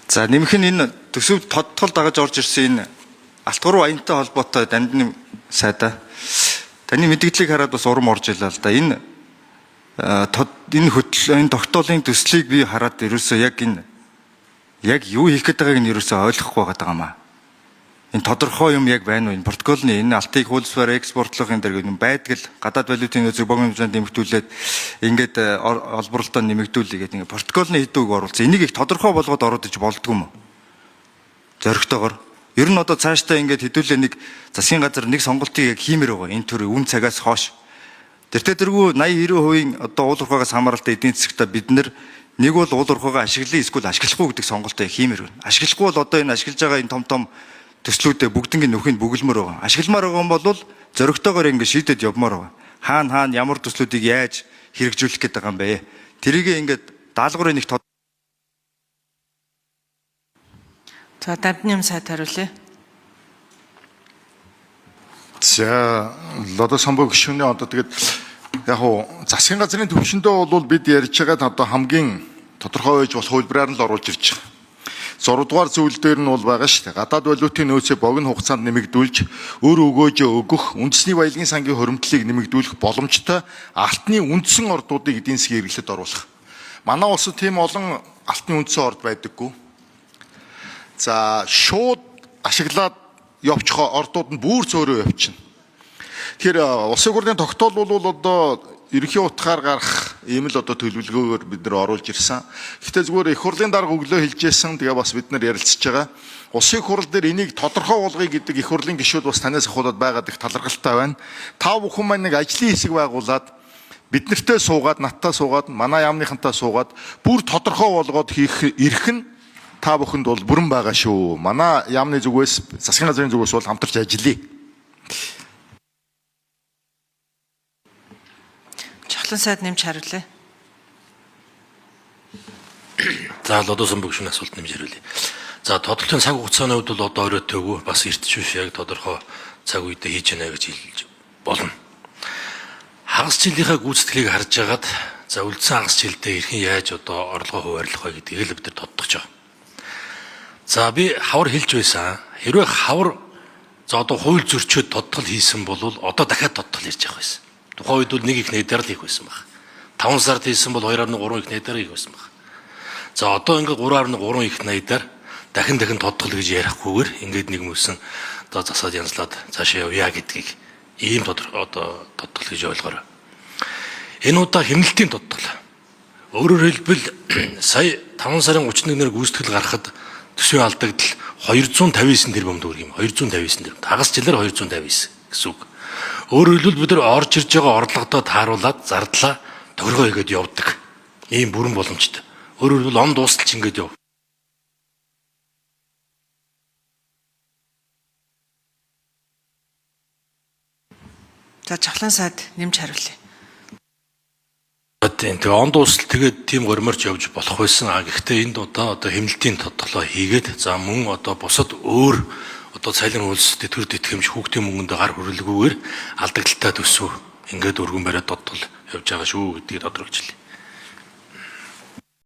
За нэмэх нь энэ төсөв тодтол дагаж орж ирсэн энэ алт гурван аянтай холбоотой Дамдинням сайдаа. Таны мэдгдлийг хараад бас урам орж илаа л да. Энэ энэ хөтөл энэ тогтоолын төслийг би хараад ерөөсөө яг энэ яг юу хийх гээд байгааг нь ерөөсөө ойлгохгүй байгаа юм аа. Энэ тодорхой юм яг байна уу? Энэ протоколны энэ алтыг хууль ёсоор экспортлох энэ дэр юм байдаг л гадаад валютын нөөцийг богино хэмжээнд нэмэгдүүлээд ингээд олборлолтоо нэмэгдүүлье гэдэг ингээд протоколны хэд үг оруулсан. Энийг их тодорхой болгоод ороод иж болдгүй юм уу? Зоригтойгоор. Ер нь одоо цаашдаа ингээд хэдүүлээ нэг засгийн газар нэг сонголтыг яг хиймээр байгаа. Энэ төр үн цагаас хойш. Тэртээ тэргүй 80 90% одоо уул уурхайгаас хамааралтай эдийн засагта бид нэр нэг бол уул уурхайгаа ашиглая эсвэл ашиглахгүй гэдэг сонголтоо яг хиймээр байна. Ашиглахгүй бол одоо энэ ашиглаж байгаа энэ том том төслүүдээ бүгднийг нөхөнд бүгэлмөр байгаа. Ашигламаар байгаа юм бол зоригтойгоор ингэ шийдэд явмаар байгаа. Хаана хаана ямар төслүүдийг яаж хэрэгжүүлэх гээд байгаа юм бэ? Тэрийг ингээд даалгаврын нэг За Дамдинням сайд хариулъя. За Лодо самбуу гишүүний одоо тэгээд яг уу засгийн газрын төвшөндөө бол бид ярьж байгаад одоо хамгийн тодорхой байж болох хувилбараар нь л оруулж ирж байгаа. 6 дугаар зүйл дээр нь бол байгаа шүү дээ. Гадаад валютын нөөцөө богино хугацаанд нэмэгдүүлж, өр өгөөжөө өгөх, үндэсний баялагын сангийн хуримтлалыг нэмэгдүүлэх боломжтой алтны үндсэн ордуудыг эдийн засгийн хэрэглэд оруулах. Манай улсад тийм олон алтны үндсэн орд байдаггүй. За шууд ашиглаад явчих ордууд нь бүр цөөрөө явчихна. Тэгэхээр улсын хурлын тогтоол бол одоо ерөнхий утгаар гарах ийм л одоо төлөвлөгөөгөөр бид нар оруулж ирсэн. Гэхдээ зүгээр их хурлын дарга өглөө хэлжсэн. Тэгээ бас бид нар ярилцж байгаа. Улсын хурал дээр энийг тодорхой болгоё гэдэг их хурлын гишүүд бас танаас ахуулаад байгаад их талархалтай байна. Та бүхэн маань нэг ажлын хэсэг байгуулад бид нартэй суугаад, надтай суугаад, манай яамныхантай суугаад бүр тодорхой болгоод хийх эрх нь та бүхэнд бол бүрэн байгаа шүү. Манай яамны зүгээс, засгийн газрын зүгээс бол хамтарч ажиллая. Чухлан сайд нэмж хариулъя. За Лодосон бүгшин асуулт нэмж хариулъя. За тодтолтын цаг хугацааны хувьд бол одоо оройтойгоо бас эрт биш яг тодорхой цаг үедээ хийж яана гэж хэлж болно. Хагас жилийнхаа гүйцэтгэлийг харж агаад за үлдсэн хагас жилдээ хэрхэн яаж одоо орлогоо хуваарлах вэ гэдгийг л бид нар тодтогч байгаа. За би хавар хэлж байсан. Хэрвээ хавар за одоо хууль зөрчөөд тодтол хийсэн бол одоо дахиад тодтол ярьж явах байсан. Тухайн үед бол нэг их найдаар л хийх байсан баг. 5 сард хийсэн бол 2.3 их найдаар хийх байсан баг. За одоо ингээд 3.3 их найдаар дахин дахин тодтол гэж ярихгүйгээр ингээд нэг мөсөн одоо засаад янзлаад цаашаа явъя гэдгийг ийм одоо тодтол гэж ойлгоорой. Энэ удаа хэмнэлтийн тодтол. Өөрөөр хэлбэл сая 5 сарын 31-нд гүйцэтгэл гаргахад төсвийн алдагдал 259 тэрбум төгрөг юм. 259 тэрбум. Хагас жилээр 259 гэсэн үг. Өөрөөр хэлбэл бид нар орж ирж байгаа орлогодоо тааруулаад зардлаа тохиргоо хийгээд явдаг. Ийм бүрэн боломжтой. Өөрөөр хэлбэл он дуустал ч ингээд яв. За Чухлан сайд нэмж хариулъя. Тийм. Тэгээ он дуустал тэгээд тийм горморч явж болох байсан. А гэхдээ энд удаа одоо хэмнэлтийн тодтолоо хийгээд за мөн одоо бусад өөр одоо цалин хөлс тэтгэр тэтгэмж хүүхдийн мөнгөнд гар хүрэлгүйгээр алдагдaltaй төсөв ингээд өргөн бариад тодтол явж байгаа шүү гэдгийг тодруулж хэлье.